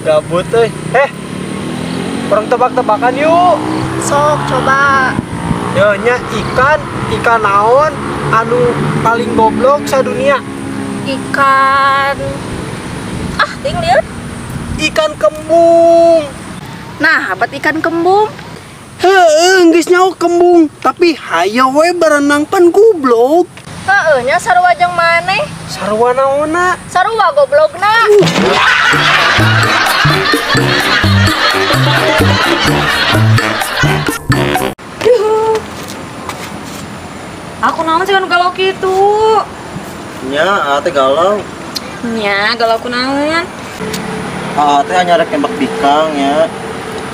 Gabut euy. Eh. Urang tebak-tebakan yuk. Sok coba. Yo nya ikan, ikan naon anu paling goblok sadunia? Ikan. Ah, ting lieur. Ikan kembung. Nah, apa ikan kembung? Heeh, geus nyaho kembung, tapi hayo we berenang pan goblok. Heeh, nya sarua jeung maneh. Sarua naonna? Sarua goblokna. Aku naon sih kan galau kitu. Nya, aa teh galau. Nya, galau ku naon? Aa teh hanya rek nembak bikang ya.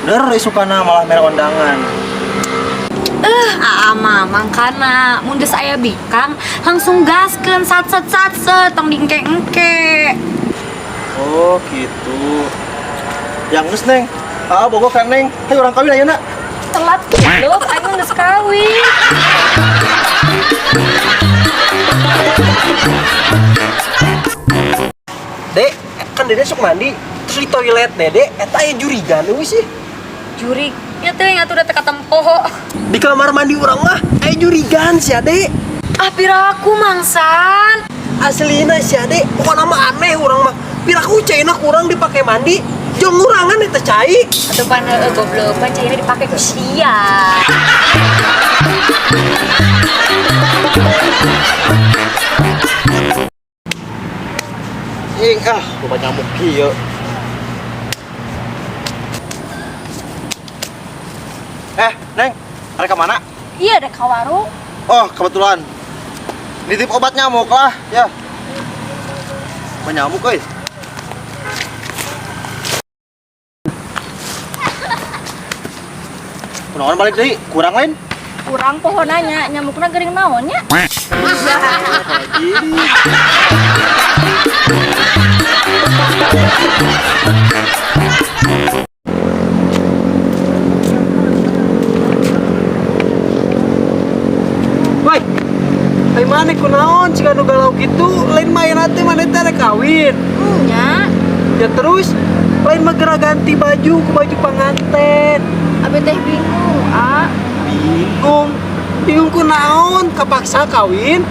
Der isukana malah mere undangan. Aa mah mangkana mun geus aya bikang langsung gaskeun sat sat sat set tong diengke-engke. Oh, gitu. Yang geus, Neng. Aa bogoh ka Neng. Hayu urang kawin ayeuna. Telat goblok, aing mah geus kawin. Dek, kan Dede sok mandi terus di toilet Dede eta aya jurigan euy sih. Jurig, nya teh atuh da teu katempo. Di kamar mandi urang mah aya jurigan si Ade. Ah piraku mangsan. Aslina si Ade, pokokna mah aneh urang mah. Piraku caina kurang dipake mandi, jong ngurangan eta cai. Atuh pan heueuh goblok, pan caina dipake ku sia. Ing ah, loba nyamuk kieu. Eh, Neng, arek ka mana? Iya, rek ka warung. Oh, kebetulan. Nitip obat nyamuk lah, ya. Obat nyamuk euy. Kunaon balik deui? Kurang lain? Kurang pohonanya, nyamukna gering naon nya? Woi, ai maneh kunaon siga nu galau kitu, lain main teh maneh teh rek kawin. Nya, Ya terus lain mah geura ganti baju ku baju panganten. abi teh bingung, ah. Bingung. Bingung ku naon kapaksa kawin.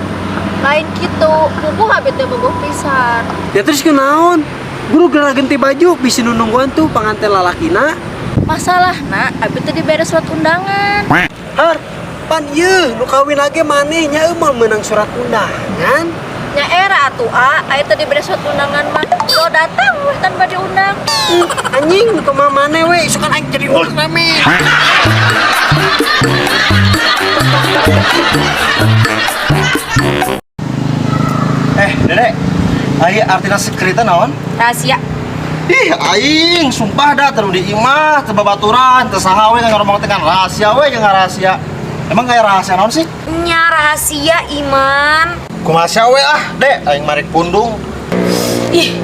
Lain kitu, puguh abi teh bogoh pisan. Ya terus ku naon? Buru geura ganti baju bisi nu nungguan tuh panganten lalakina. Masalahna abi teh dibere surat undangan. Har, pan ieu nu kawin lagi maneh nya euy moal meunang surat undangan. Nya era atuh a, aya teh dibere surat undangan mah. Lo datang we tanpa diundang. Anjing nu kumaha maneh we isukan aing jadi Ultraman. Eh, Dede. Aya artina sekreta naon? Rahasia. Ih, aing sumpah dah terus di imah, teu babaturan, teu saha we ngomong teh kan rahasia we jeung rahasia. Emang kayak rahasia naon sih? Nya rahasia iman. Kumaha sia we ah, Dek, aing marek pundung. Ih.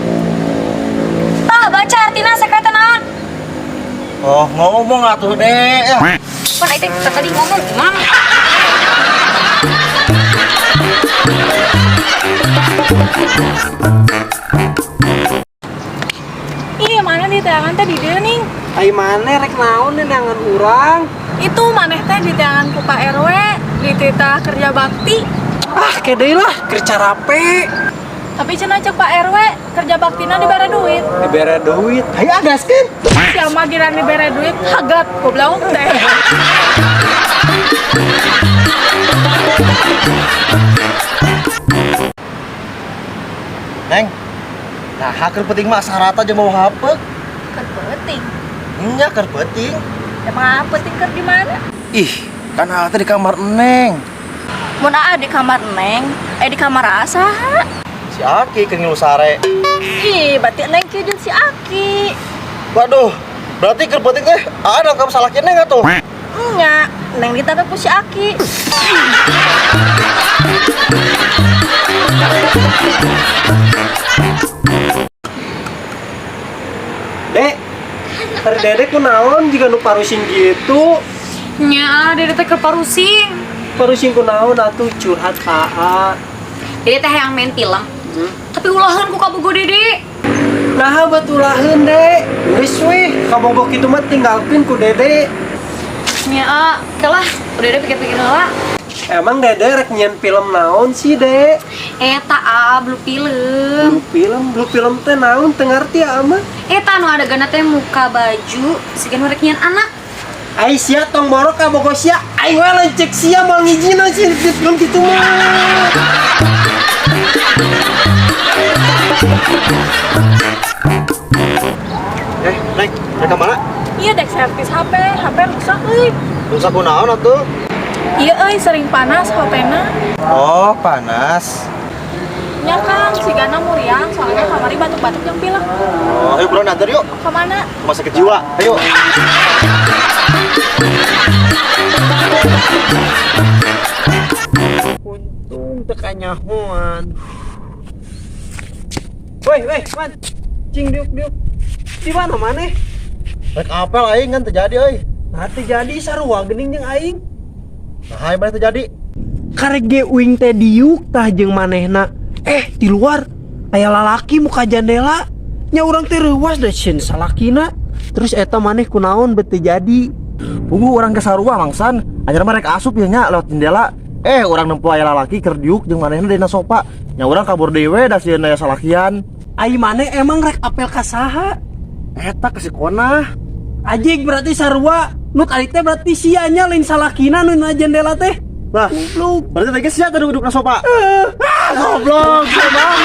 Tah baca artina sekretan naon? Oh, ngomong atuh, Dek. Ya. Pan aing teh tadi ngomong gimana? Ih, mana di teangan teh di dieu ning. Ai maneh rek naon neangan urang? Itu maneh teh di teangan ku Pak RW, di titah kerja bakti. Ah, kede lah, kerja rape. Tapi cenah cek Pak RW, kerja baktina dibere duit. Dibere duit. Hayu agaskeun. Siapa giran dibere duit, hagat goblok teh. Neng. Nah, keur penting mah sarata jeung mau hapeuk. Keur peuting. Nya keur penting. Emang peuting keur di mana? Ih, kan aa teh di kamar Neng. Mun aa di kamar Neng, eh di kamar aa saha? Si Aki keur ngilu sare. Ih, berarti Neng kieu jeung si Aki. Waduh, berarti keur penting teh aa nangkap salaki Neng atuh. Nya, Neng ditangkap ku si Aki. Dek, tadi Dede kunaon jika nu parusing gitu. Nya, Dede teh keur parusing. Parusing kunaon atuh curhat ka A. Dede teh yang main film. Tapi ulahan ku kabogoh Dede. Nah, betulaheun, Dek. Geus weh, kabogoh kitu mah tinggalkeun ku Dede. Nya, A, oke lah, udah deh pikir-pikir heula. Emang Dede rek nyieun film naon sih, Dek? Eta A, blue film. Blue film teh naon teu ngarti ama. Eta nu adegana teh muka baju, siga nu rek nyieun anak. Ai sia tong borok kabogoh sia, aing we lanceuk sia moal ngijinan sih di film kitu mah. Eh, Neng, mereka mana? Iya dek servis HP, HP rusak euy. Rusak kunaon atuh? Iya euy sering panas HP-na. Oh, panas. Nya Kang, sigana muriang soalnya kamari batuk-batuk yang pilek. Oh, ayo buruan antar yuk. Kemana? Rumah sakit jiwa. Ayo. Untung teu kanyahoan. Woi, woi, man. Cing diuk diuk. Di mana maneh? Rek apel aing kan terjadi euy. Nah, teu jadi sarua geuning jeung aing. Nah, hai mana terjadi? Karek ge uing teh diuk tah jeung manehna. Eh, di luar aya lalaki muka jandela. Nya urang teh reuwas da sieun salakina. Terus eta maneh kunaon bet teu jadi. Puguh urang ke sarua mangsan. Anjir mah rek asup ya nya lewat jendela. Eh, urang nempo aya lalaki keur diuk jeung manehna dina sofa. Nya urang kabur dewe da sieun aya salakian. Ai maneh emang rek apel ka saha? Eta ke si Kona. Anjing berarti sarua. Nu tadi teh berarti sia nya lain salakina nu na jendela teh. Lah, Goblok. berarti tadi sia tadi duduk na sofa. Ah, goblok, emang.